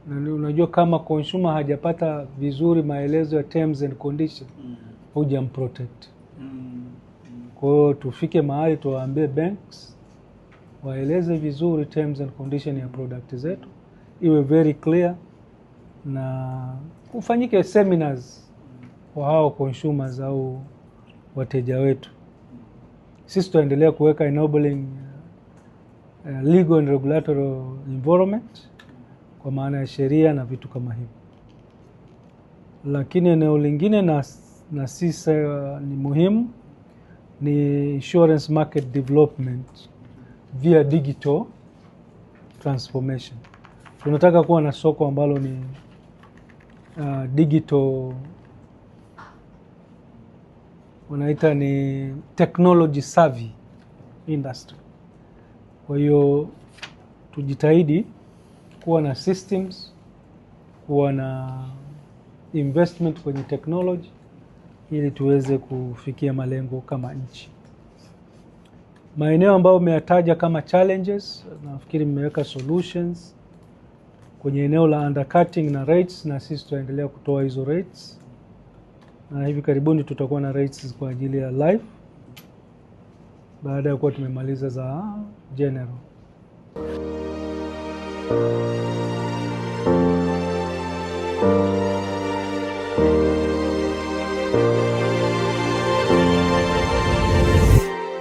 Na unajua kama consumer hajapata vizuri maelezo ya terms and condition, hujamprotect. Kwa hiyo tufike mahali tuwaambie banks waeleze vizuri terms and condition ya product zetu, iwe very clear na kufanyike seminars kwa hao consumers au wateja wetu. Sisi tutaendelea kuweka enabling legal and regulatory environment kwa maana ya sheria na vitu kama hivyo. Lakini eneo lingine na sisi ni muhimu ni insurance market development via digital transformation. Tunataka kuwa na soko ambalo ni digital, wanaita ni technology savvy industry. Kwa hiyo tujitahidi kuwa na systems, kuwa na investment kwenye technology ili tuweze kufikia malengo kama nchi. Maeneo ambayo umeyataja kama challenges, nafikiri mmeweka solutions kwenye eneo la undercutting na rates, na sisi tutaendelea kutoa hizo rates, na hivi karibuni tutakuwa na rates kwa ajili ya life baada ya kuwa tumemaliza za general.